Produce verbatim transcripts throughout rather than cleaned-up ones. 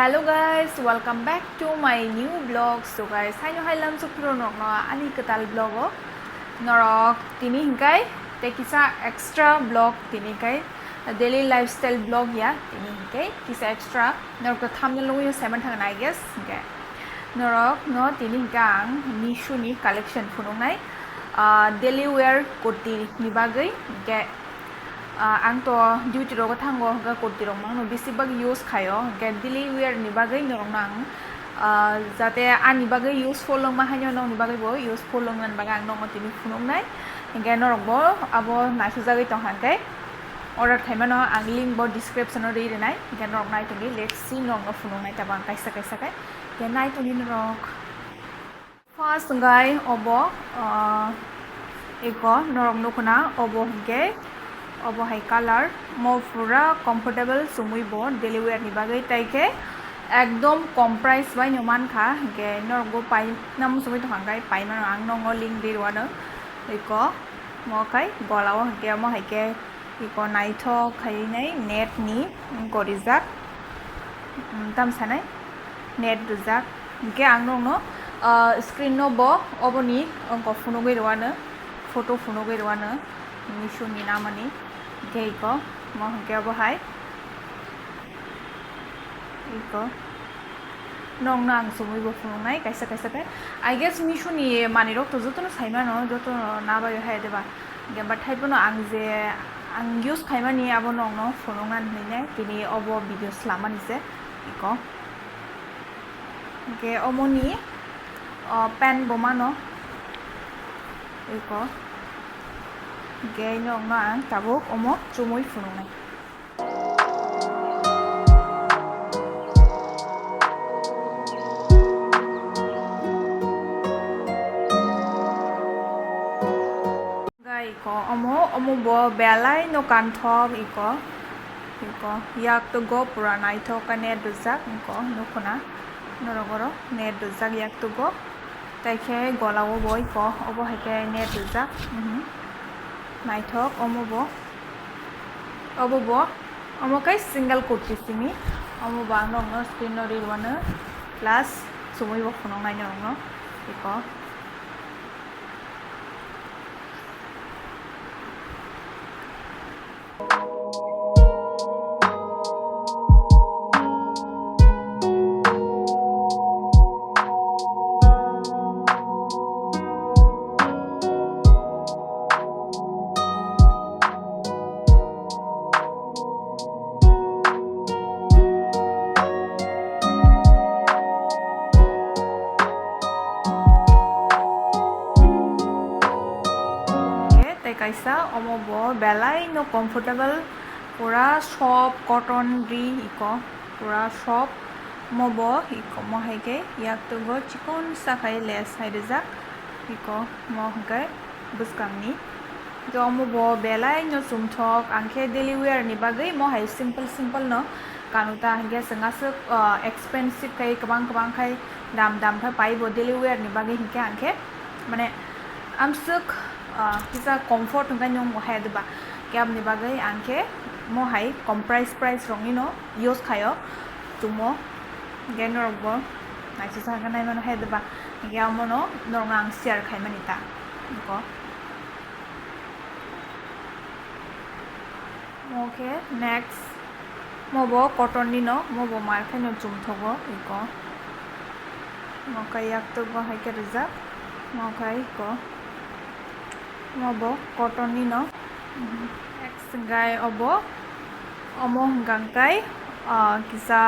Hello guys, welcome back to my new vlog. So guys, haino hai lamsok phuru norokno ani kwtal vlog o norok tini hinkai tei kisa extra vlog tini hinkai daily lifestyle vlog ya tini hinkai kisa extra norok to thumbnail nugwi saiman thangna I guess hinkai norok no tini hinkai ang Meesho ni collection phunuknai ah, daily wear kurti ni bagwi hinkai Ah, ang to duty rogo thango, hwnkhe kurti rok mano bisi bag use khaio, hwnkhe daily wear ni bagwi norokno ang ah, jate ani bagwi useful wngma haino nokni bagwi bo useful wngmani bagwi ang nokno tini phunuknai, hwnkhe norok bo abo naisajagwi tongkha hwnkhe order khaimano ang link bo description o ri rinai, hwnkhe norok naitongdi, let's see norokno phunuknai tabang kaisa kaisa khe, hwnkhe naitongdi norok. First hwnkhe obo ah, eko norok nukuna obo hwnkhe obo hai color mo pura comfortable chumui bo daily wear ni bagwi tei khe ekdom kom price bai no mankha hwnkhe norok bo pai namo chumui tongkha hwnkhe paimano ang nokno link ri rwano eko mo khai gola o hwnkhe omo hai khe Iko naithok khainai net ni wngkha rijak, mm, tam sanai net rijak. Hingke ang nokno, ah, screen no bo oboni wngkha phunugwi rwano, photo phunugwi rwano, Meesho ni namani. Hingke iko mo hingke obo hai iko nokno ang chumui bo phunuknai kaisa kaisa khe. I guess Meesho ni manwi rok to jotono saimano, jotono nabaio hai diba. Hingke, but hai phano ang je, ang use khaimani abo nokno phunukna hinwi nai, tini obo video slamani se, iko. Hingke, omoni, o, pen bo mano, iko. Hingke, nokno ang tabuk omo chumui phunuknai. Gai ko omo, omo bo belai no kanthok iko, iko yak tugo pura naithok khe net rijak iko nukhuna norok oro net rijak yak tugo. Tei khe gola o bo iko, obo hai khe net rijak, mhm. Naithok omo bo, obo bo, omo khe single kurti simi, omo bo ang nokno screen no ri rwano plus chumui bo phunuknai norokno iko. Tei kaisa omo bo belai no comfortable, pura soft cotton ri iko, pura soft. Omo bo iko mo hai khe yak tugo chikon sa khai lace hai rijak iko mo hwnkhe bwskangni. Tei omo bo belai no chumthok, ang khe daily wear ni bagwi mo hai simple simple no kanu ta, hwnkhe chwng aswk, ah, expensive khai kwbang kwbang khai dam dam khai pai bo daily wear ni bagwi, hwnkhe ang khe mane amswk, ah, kisa comfort hwnkhe nwng bo hai diba, khe aboni bagwi ang khe mo hai kom price price rokni no use khaio chumo, hwnkhe norok bo naisasa khe naimano hai diba, hwnkhe omo no norok no ang share khaimani ta iko. Mo khe next, mo bo cotton ni no, mo bo mar khe no chumthogo iko. Mo khe yak tuk bo hai khe rijak, mo khe iko. Mo bo cotton ni no. Next hwnkhe obo, omo hwnkha khe, ah, kisa,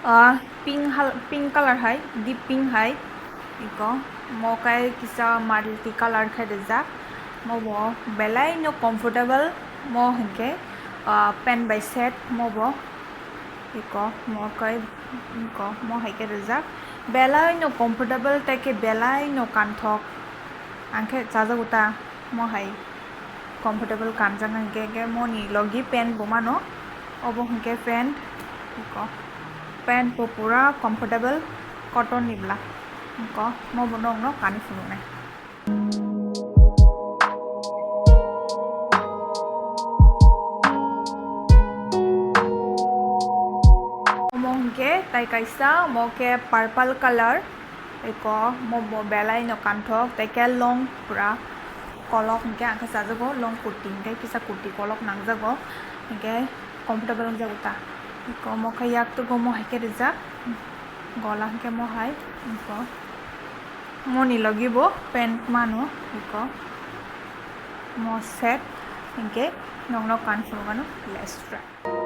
ah, pink hal-, pink color hai, deep pink hai. Iko, mo kai kisa multi color khe rijak, mo bo belai no comfortable, mo hinkhe, ah, pant bai set mo bo, iko, mo kai, iko, mo hai khe rijak, belai no comfortable tei khe belai no kanthok, ang khe chajago ta. Mo hai comfortable kanjak hwnkhe, hwnkhe moni logi pant bo mano, obo hwnkhe pant, iko pant bo pura comfortable cotton ni bwla, iko mo bo nokno kani phunuknai. Omo hwnkhe Kaisa mo khe purple colour, eko mo, mo belai no kanthok, tei khe long pura kolok hwnkhe ang khe chajago, long kurti hwnkhe kisa kurti kolok nangjago, hwnkhe comfortable wngjago ta. Eko mo khe yak tugo mo hai khe rijak, gola hwnkhe mo hai, eko moni logi bo pant mano, eko mo set, hwnkhe nokno kanthok ano last try.